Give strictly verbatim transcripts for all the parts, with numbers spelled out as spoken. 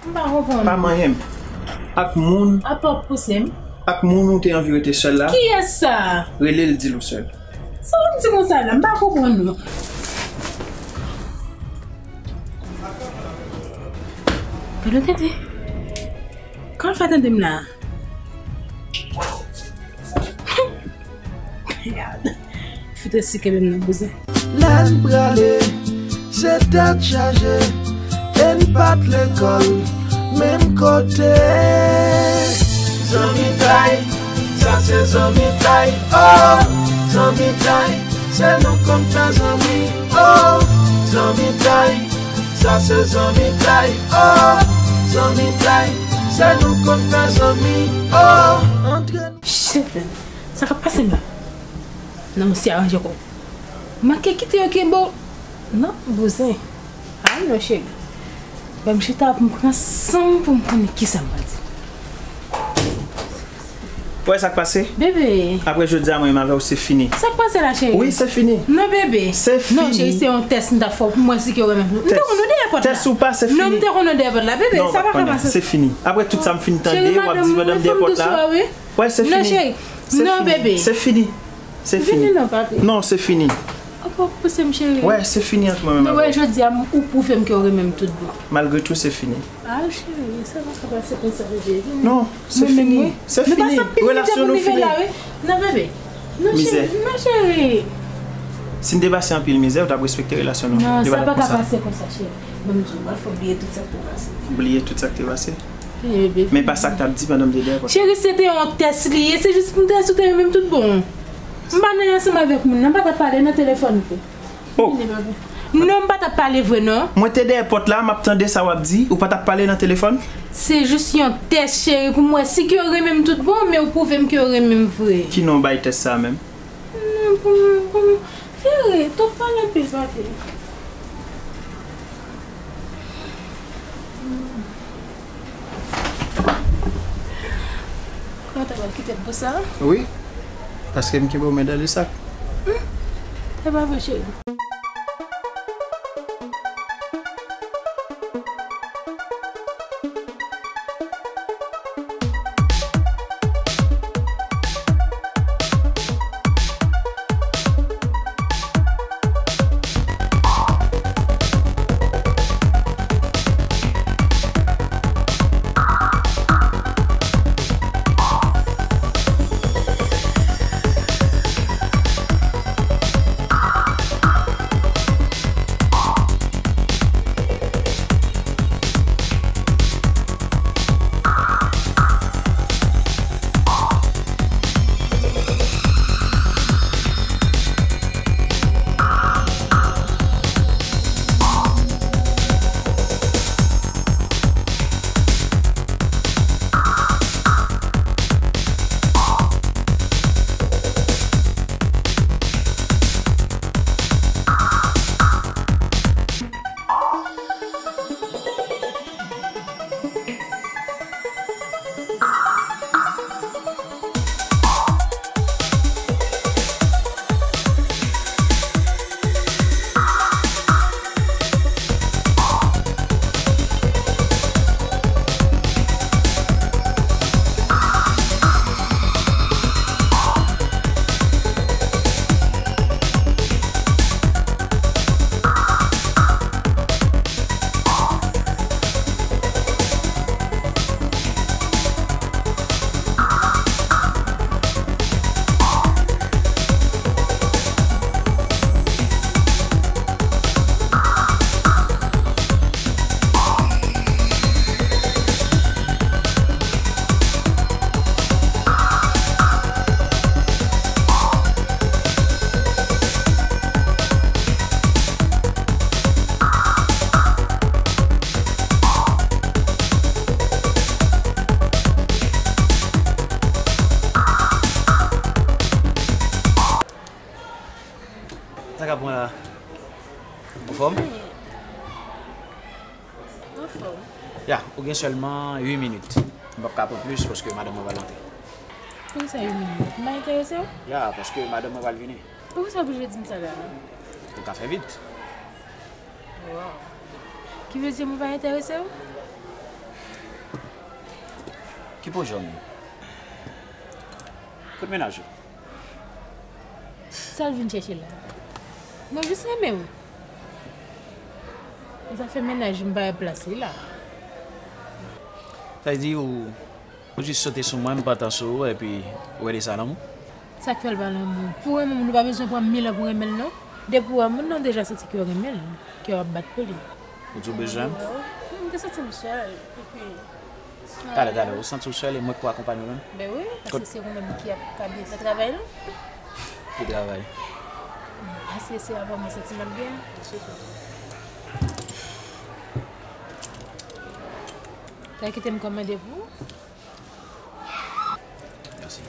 M pa konprann. Pa manyen m. Ak moun. Apa w pouse m? Ak moun ou te anvi rete sèl la. Kiyès sa? Rele l, di l ou sèl. Sa w ap di konsa la? M pa konprann non. Gade tete. Kòman l fè tande m la? Gad. Fout resi kenbe m nan bouzen. Lè n prale, se tèt chaje, e n pa t lekòl menm kote. Zanmitay, sa se zanmitay, oh. Zanmitay, se nou konn fè zanmi, oh. Zanmitay, sa se zanmitay, oh. Zanmitay, se nou konn fè zanmi, oh. Antre Shit, man. Sa k ap pase m la? Non, misye aranje kò w. Manke kite yo kenbe w nan bouzen. Ay non, cheri. Ban m chita pou m pran san m pou m konnen kisa m pral di. Ou wè sa k pase? Bebe. Apre jodi a, mwen menm avè w, se fini. Sa k pase la, cheri? Wi, se fini. Non, bebe. Se fini. Non, cheri, se yon tès m t ap fè w pou m wè si ke w renmen m. M te konn ou dèyè pòt la. Tès ou pa, se fini. Non, m te konn ou dèyè pòt la, bebe. Non, sa pa ka pase. Se fini. Apre tout sa m fin tande, w ap di madanm dèyè pòt la. Wè, se fini. Non, cheri. Non, bebe. Se fini. Se fini. Vini non, papi. Non, se fini. Apa w pouse m, cheri? Wè, se fini ant mwen menm avè w. Wè, jodi a, ou pwouve m ke w renmen m tout bon. Malgre tou, se fini. Ah, cheri, sa pa ka pase konsa, bebe. Vini. Non, se fini. Se fini. Relasyon nou fini. Non, bebe. Non, cheri. Non, cheri. Si n te pase anpil mizè, ou t ap respekte relasyon nou. Non, sa pa ka pase konsa, cheri. Ban m di w, fò w bliye tout sa k te pase. Bliye tout sa k te pase? Men pa sa k t ap di pandan m te dèyè pòt la. Cheri, se te yon tès li ye. Se jis pou m tès ou te renmen m tout bon. M pa nan ansanm avèk moun nan. M pa t ap pale nan telefòn vre. Oh. Non, m pa t ap pale vre, non. Mwen te dèyè pòt la, m ap tande sa w ap di. Ou pa t ap pale nan telefòn? Se jis yon tès, cheri, pou m wè si ke w renmen m tout bon, men ou pwouve m ke w renmen m vre. Ki non w bay tès sa a menm? Non, pou mwen, pou mwen. Cheri, twòp pale anpil, papi. Kòman w ta pral kite m konsa? Wi, paske m kenbe w men dan le sak. Hmm, se pa vre, cheri. Sa k ap pran la? Anfòm? Anfòm. Ya, ou gen sèlman uit minit. M p ap ka pran plis paske madanm mwen pral antre. Poukisa uit minit? M pa enterese w? Ya, paske madanm mwen pral vini. Poukisa w oblije di m sa la? Ou ka fè vit. Wow. Ki vle di mwen pa enterese w? Ki po jòn? Kot mennaj ou? Sa l vin chèche la? Mwen jis renmen w. Zafè mennaj m pa gen plas li la. Sa vle di ou, ou jis sote sou mwen, m pantan sou ou, epi ou rele sa lanmou? Sa k fè l pa lanmou? Pou renmen moun, ou pa bezwen pran mil an pou renmen l, non. Depi w wè moun nan, w deja santi ke w renmen l, ke w ap bat pou li. Ou di w bezwen m? M te santi m sèl, epi Talè, talè, ou santi w sèl e mwen k pou akonpanye w menm? Ben wi, paske se ou menm ki ap ka byen fè travay la. Ki travay? Paske se avan mwen santi m ap byen. Sa kite m kòmande pou ou? Mèsi.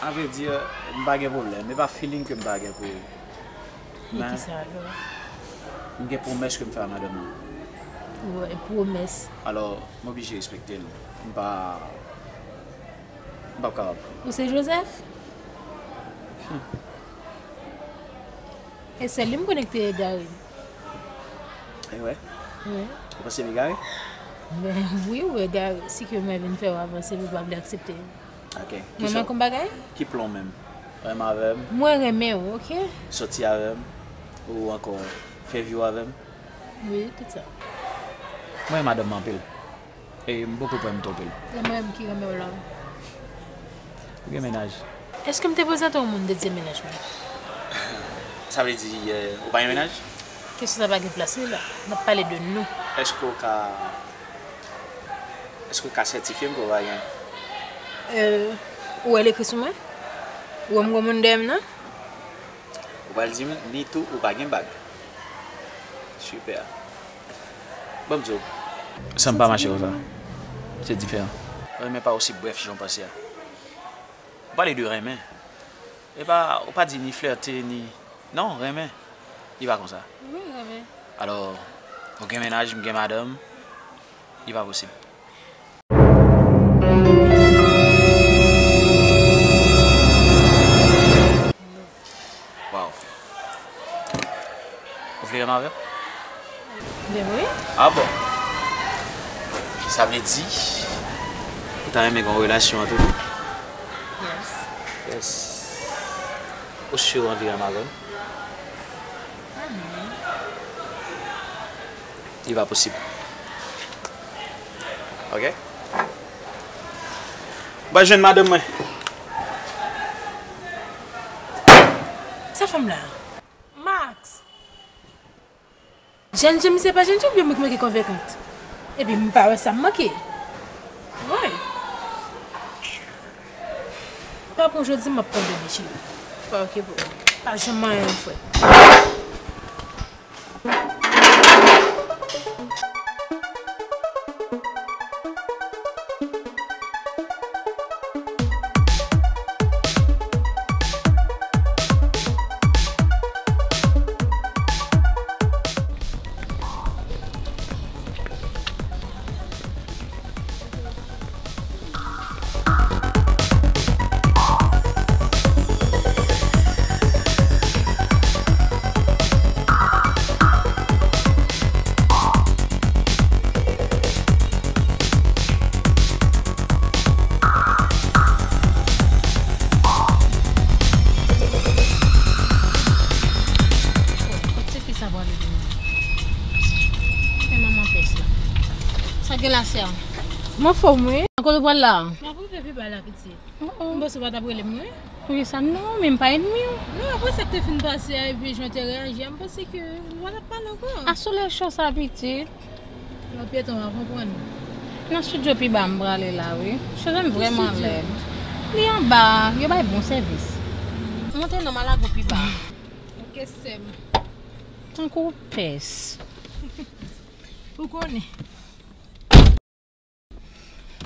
A vrè di, m pa gen pwoblèm. E pa feeling ke m pa gen pou ou. Men, kisa alò? M gen pwomès ke m fè a madanm nan. Wi, pwomès. Alò, m oblije respekte l. M pa, m p ap kapab. Ou se Joseph? Hmm. E sèl li m konnen ki te egare. E wè? Wi. Ou panse m egare? Ben wi, ou egare. Si ke mwen vin fè w avanse, ou pa vle aksepte. Ok. Mwen manke yon bagay? Ki plan w menm? Renmen avè m? Mwen renmen w, ok? Sòti avè m? Ou ankò fè vi w avè m? Wi, tout sa. Mwen renmen madanm mwen anpil. E m poko kwè m twonpe l. E mwen menm ki renmen w la. Ou gen mennaj? Èske m te prezante w moun dedye mennaj mwen? Sa vle di, eh, ou pa gen mennaj? Kesyon sa pa gen plas li la. N ap pale de nou. Èske w ka, èske w ka sètifye m ke w pa gen? Euh, ou wè l ekri sou mwen? Ou wè m gon moun dèyè m nan? Ou pral di m ni tou ou pa gen bag. Super. Ban m di w. Sa m pa mache konsa. Se diferan. Renmen pa osi brèf jan w panse a. Ou pale de renmen. E pa, ou pa di ni flète, ni, non, renmen. Li pa konsa. Wi, renmen. Alò, ou gen mennaj, m gen madanm. Li pa posib. Waw. Ou vle renmen avè m? Ben wi. Ah bon? Sa vle di, ou ta renmen gen yon relasyon antre nou? Yes. Yes. Ou si ou anvi renmen avè m? Li pa posib. Ok? M pral jwenn madanm mwen. Sa fanm la? Max! Jènjan misye pa jènjan oubyen mwen ki manke konvekant? Epi m pa wè sa m manke. Woy! Pa pran jodi, m ap pran demen, cheri. Pa oke pou ou. Pa janm manyen yon frè. Kot tifi sa pwale vini? Men manman pès la. Sa gen la, sè? M anfòm, wi. Nan kote w pral la? M ap rive pi ba la, pitit. Oh, oh. M panse w pa t ap rele m, wi. Poukisa non, men m pa ènmi w. Non, apre sa k te fin pase a, epi jan w te reyaji a, m panse ke nou pa t ap pale ankò. A solèy cho sa, pitit. Lòt pyeton an konprann. Nan estidyo pi ba m prale la, wi. Cheve m vrèman lèd. Li anba, yo bay bon sèvis. Monte non, m a lage w pi ba. Ok, sè m. Tankou pès. Ou konnen.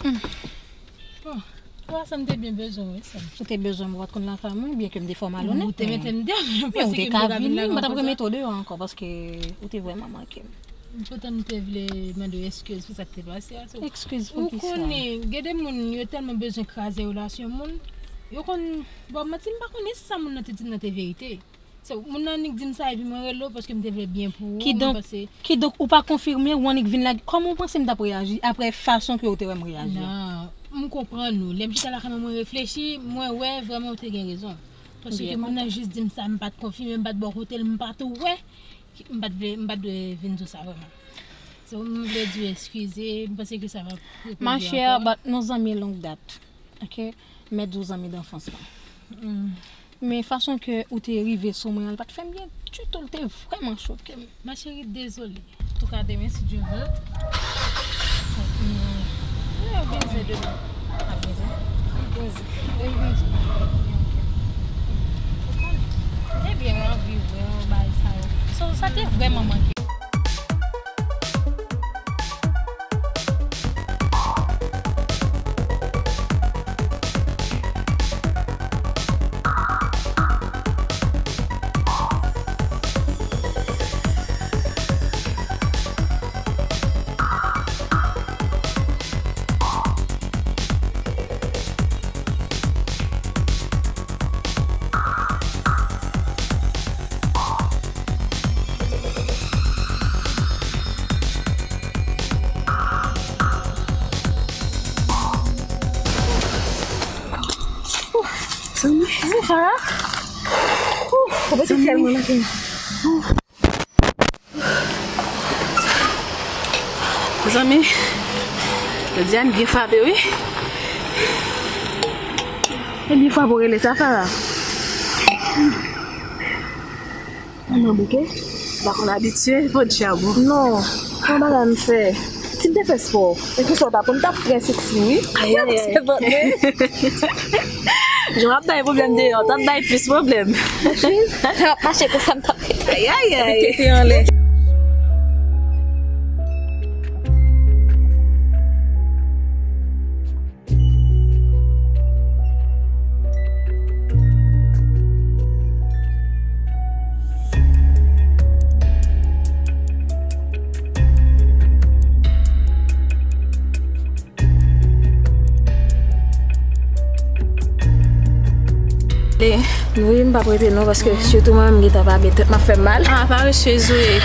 Hmm. Bon. Sa m te byen bezwen, wi, sa. Ou te bezwen mwen, w pa t konn lakay mwen, byen ke m te fè w malonèt, ou te mete m deyò, men ou te ka vini, m pa t ap remete w deyò ankò, paske ou te vrèman manke m. Poutan m te vle mande w eskiz pou sa k te pase a. Eskiz pou kisa? Ou konnen, gen de moun, yo tèlman bezwen kraze relasyon moun, yo konn, bon, manti, m pa konnen si sa moun nan te di m nan te verite. So, moun nan annik di m sa, epi mwen rele w paske m te vle byen pou ou, m panse. Kidonk, ou pa konfime, ou annik vin la. Kòman w panse m t ap reyaji apre fason ke ou te wè m reyaji a? Non, m konprann ou. Lè m chita lakay mwen, mwen reflechi, mwen wè vrèman ou te gen rezon. Paske moun nan jis di m sa, m pa t konfime, m pa t bò kote l, m pa tou wè. M pa t vle, m pa t dwe vin di w sa vrèman. So, m vle di w eskize, m panse ke sa va repwodwi ankò. Ma chère, but nou zanmi longue date, ok? Mèt di w zanmi d'enfance mwen. Men fason ke ou te rive sou mwen an, li pa t fè m byen ditou, li te vrèman choke m. Ma chérie, désolé. Antouka, demen, si Dieu veut, fòk nou, nou ap beze demen. Ap beze? Ap beze. Depi Bondye. Ou konnen, m te byen anvi wè w, bagay sa yo. So, sa te vrèman manke. Zanmi. Zanmi, sa va? Zanmi. Zanmi, jodi a n byen frape, wi. E byen frape w rele sa, Farah. Mwen bouke. M pa konn abitye, fò di a bon. Non, se yon bagay m fè. Si m te fè spò, e konsa w t ap wè m t ap trè seksi, wi. Ayayay. Jan w ap bay pwoblèm deyò, w t ap bay plis pwoblèm. Jan w ap mache konsa, m t ap Ayayay. Tete anlè. E, nou wi, m p ap rete non, paske sitou mwen menm m gentan pa byen, tèt m ap fè m mal. Ah, paresez ou ye.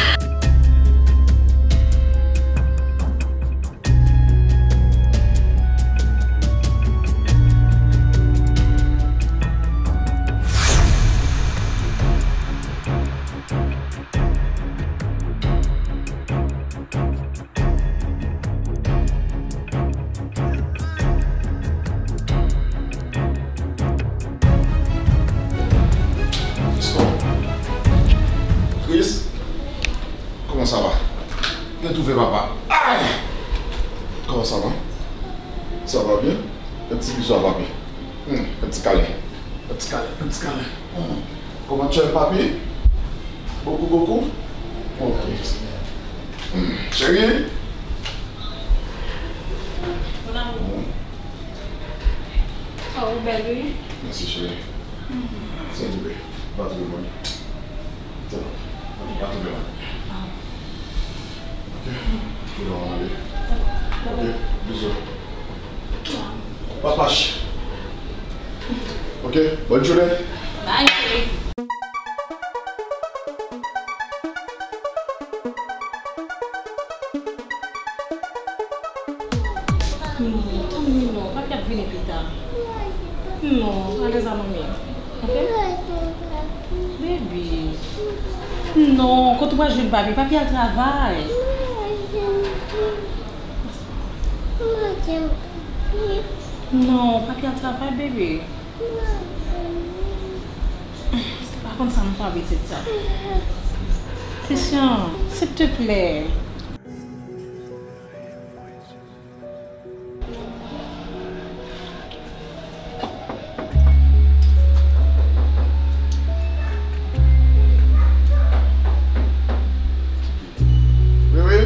Chris, comment ça va? Byen twouve papa. Ay! Comment ça va? Ça va bien? Un petit bisou à papi. Hmm, un petit câlin. Un petit câlin, un petit câlin. Hmm. Comment tu aimes papi? Beaucoup, beaucoup? Ok. Hmm. Chérie? Mon amour. Hmm. Oh, ou bèl, wi. Mèsi, cheri. Mhm. Sèl bebe. Pa twò lwen. Sèl. Pa twò lwen. Ah. Ok. Tou lwen ale. Ok. Bizou. Papach. Ok. Bonne journée. Bye, chérie. Non, tanmi non, papi ap vini pita. Non, alèz a manmi. Ok? Baby. Non, kote w pral jwenn papi? Papi al travay. Non, papi al travay, baby. Ou pa konn sa m fè abitid sa. Christian, silteplè. Wi, wi.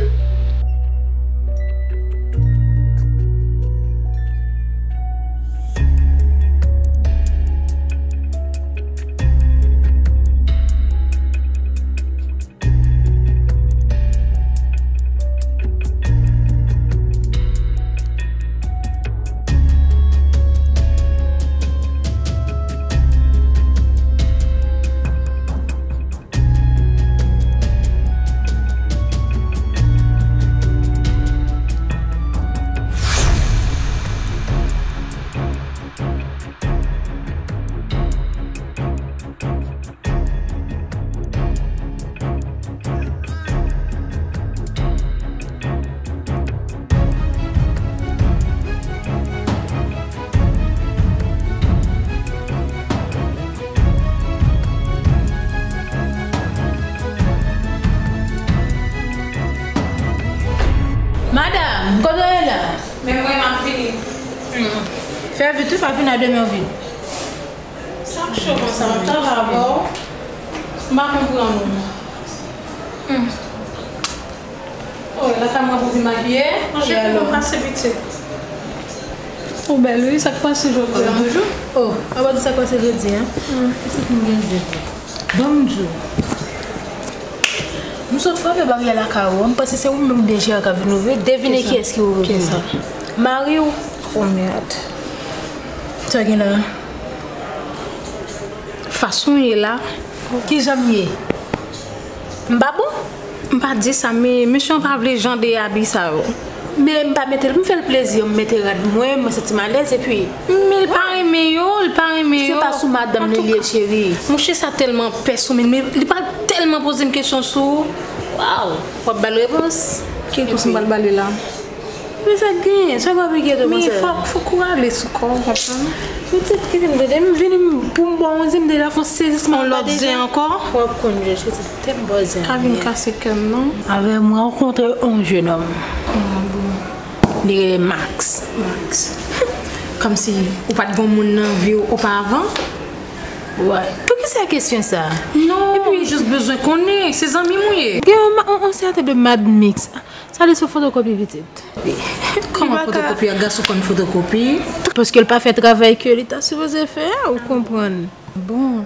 Men mwen, m ap vini. Hmm. Fè vit wi, pa vin a de men vid. Sa k cho konsa, m ap travay avè w. M pa konprann ou. Hmm. Oh, la ka mwen pou vin makiye. Manje pou mwen pase pitit. Ou bèl wi, sa k pase jodi a? Toujou? Oh, w ap di sa k pase jodi a? Hmm. Pitit m gen zye. Ban m di w. M sot frape baryè lakay ou, m panse se ou menm de jere k ap vin ouvri. Devine kiyès ki ouvri pou mwen. Mari w. Oh mèd. Sa gen la? Fason w ye la, kijan m ye? M pa bon? M pa di sa, men mesye an pa vle jan de abi sa yo. Men m pa mete l pou m fè l plezi, m mete rad mwen, mwen santi m alèz, epi. Men l pa renmen yo, l pa renmen yo. Se pa sou madanm li li ye, cheri. Monchè, sa tèlman pèsonèl, men li pral tèlman poze m kesyon sou ou. Waw, w ap ba l repons. Ki repons m pral ba li la? Men sa k genyen, sa k ap enkyete w konsa? Men fòk, fòk ou rale sou kò w, w konprann? Pitit, kite m tande, m vini pou m ba w yon zen, m deja fè yon sezisman. Yon lòt zen ankò? W ap konn jwenn, pitit, te m ba w zen. Pa vin kase kè m, non. Avè mwen rankontre yon jenòm. Ah bon. Li rele Max. Max. Kòmsi ou pa t gon moun nan vi w oparavan? Wè. Poukisa kesyon sa? Non, epi m jis bezwen konnen, se zanmi m ou ye. Gen yon ma-, on, on sèten de Mad Mix. Sa li sou fotokopi pitit. Kòman fotokopi a? Gason konn fotokopi? Paske l pa fè travay ke li ta sipoze fè a, ou konprann. Bon,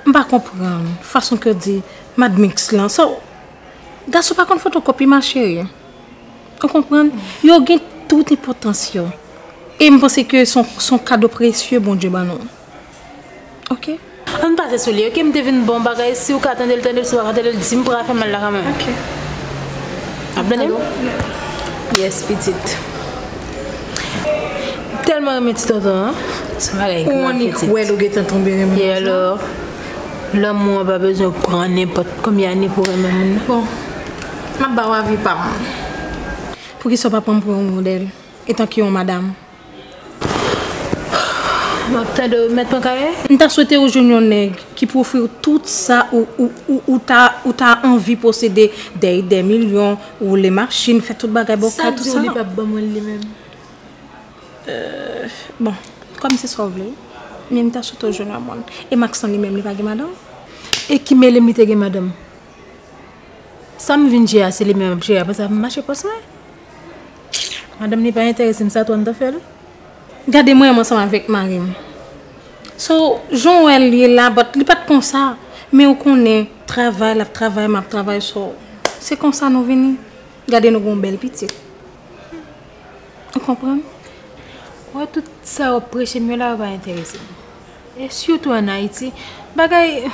m pa konprann fason ke w di Mad Mix lan. So, gason pa konn fotokopi, ma chérie. Ou konprann? Yo gen tout enpòtans yo. E m panse ke se yon, se yon kado presye Bondye ban nou. Ok. Ann pase sou li, ok? M te vin ba w yon bagay, si w ka tande l, tande l, si w pa ka tande l, di m pou pa fè mal la kanmenm. Ok. Ap tande m? Yes, pitit. Tèlman renmen ti tonton an. Se yon bagay ki. Ou annik wè l ou gentan tonbe renmen. E alò, lanmou an pa bezwen pran nenpòt konbyen ane pou renmen moun nan. Bon, m ap ba w avi pa m. Poukisa w pa pran m pou yon modèl, etan ke yon madanm? M ap tande w, mèt pran kayè. M ta swete ou jwenn yon nèg ki pou ofri w tout sa ou, ou, ou, ou ta, ou ta anvi posede, dèy de milyon, woule machin, fè tout bagay ba w kay, tout sa. Sa k di w li p ap ban mwen l li menm? Euh, bon, kòm se sa w vle, men m ta swete w jwenn yon moun. E Max lan li menm, li pa gen madanm? E ki mele m li te gen madanm? Sa m vin jere a, se li menm ap jere, apre sa, m mache pòs mwen. Madanm li pa enterese m, sa tou an ta fè l. Gade mwen menm ansanm avèk mari m. So, jan w wè l ye la, but li pa t konsa. Men ou konnen, travay, l ap travay, m ap travay, so, se konsa nou vini. Gade nou gen yon bèl pitit. Ou konprann? Wè, tout sa w ap preche m yo la, yo pa enterese m. E sitou ann Ayiti, bagay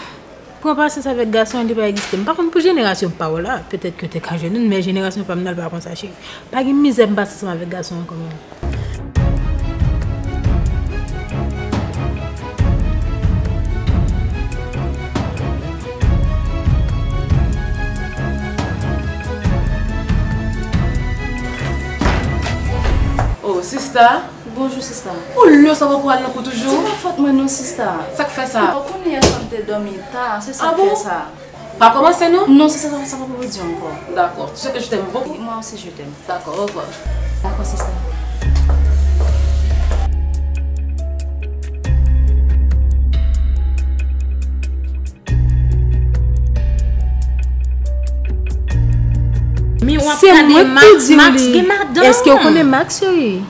pran pasyans avèk gason an, li pa egziste. M pa konn pou jenerasyon pa w la, petèt ke w te ka jwenn youn, men jenerasyon pa m nan, l pa konsa, cheri. Pa gen mizè m pase ansanm avèk gason ankò menm. Oh, sista. Bonjou, sista. Oh, lè sa poko al nan kou toujou? Se pa fòt mwen non, sista. Sa k fè sa? Ou konnen yè swa m te dòmi ta, se sa k fè sa. Ah bon? Pa kòmanse non? Non, sista, sa, sa poko pwodui ankò. Dakò. Tu sais que je t'aime beaucoup. Moi aussi, je t'aime. Dakò, au revoir. Dakò, sista. Men w ap gade Max, Max gen madanm. Èske w konnen Max, cheri?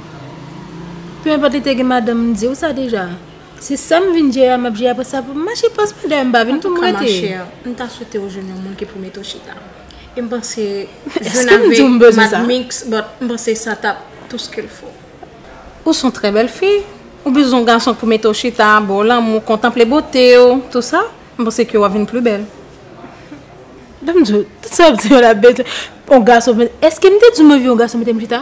Peu importe, li te gen madanm, m di w sa deja. Se sa m vin jere a, m ap jere, apre sa pou m mache pòs mwen, dayè m pa vin pou m rete. Antouka, ma chère, m ta swete w jwenn yon moun ki pou mete w chita. E m panse, jwenn avèk Mad Mix, but m panse sa t ap tout ce qu'il faut. Ou se yon trè bèl fi. Ou bezwen yon gason pou mete w chita, ba w lanmou, kontanple bote w, tout sa. M panse ke w ap vin pli bèl. Ban m di w, tout sa w ap di yo la, bezwen yon gason. Èske m te di w m anvi yon gason mete m chita?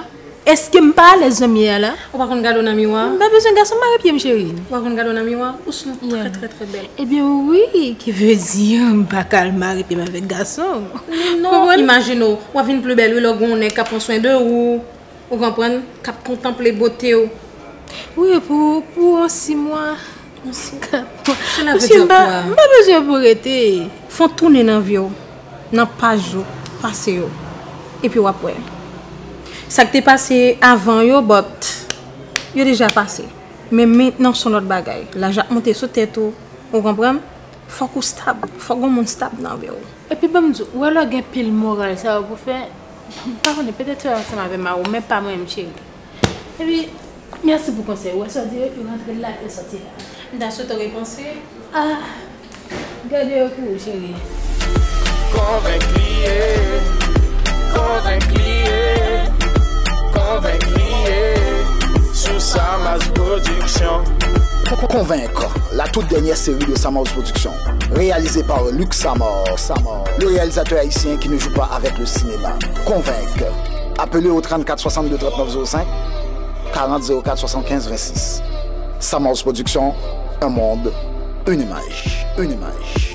Èske m pa alèz jan m ye a la? Ou pa konn gade w nan miwa? M pa bezwen gason mare pye m, cheri. Ou pa konn gade w nan miwa? Ou se yon trè, trè, trè bèl. Ebyen wi, ki vle di m pa ka al mare pye m avèk gason. Men non, imajine w, w ap vin pli bèl wi lè w gen yon nèg k ap pran swen de ou. Ou konprann? K ap kontanple bote w. Wi, pou, pou yon sis mwa. Yon sis mwa. Cela veut dire quoi? Mesye, m pa, m pa bezwen pou rete. Fè w tounen nan vi w, nan paj ou pase yo. Epi w ap wè. Sa k te pase avan yo, but yo deja pase. Men mentnan se yon lòt bagay. Laj ap monte sou tèt ou, ou konprann? Fòk ou stab, fòk gon moun stab nan vi w. Epi ban m di w, ou wè lè w gen pil moral sa yo pou fè, m pa konnen, petèt fè ansanm avè mari w, men pa mwen menm, cheri. Epi, mèsi pou konsèy ou. Wè sa w di yo, yo rantre la, yo sòti la. M ta swete w repanse. Ah, gade yo pou ou, cheri. Konvenk li ye, konvenk li ye, konvenk li ye, sou Samars Production. Convaincre, la toute dernière série de Samars Production, réalisée par Luc Samars, Samars, le réalisateur haïtien qui ne joue pas avec le cinéma. Convaincre. Appelez au trente-quatre soixante-deux trente-neuf zéro cinq, quarante zéro quatre soixante-quinze vingt-six. Samars Production, un monde, une image, une image.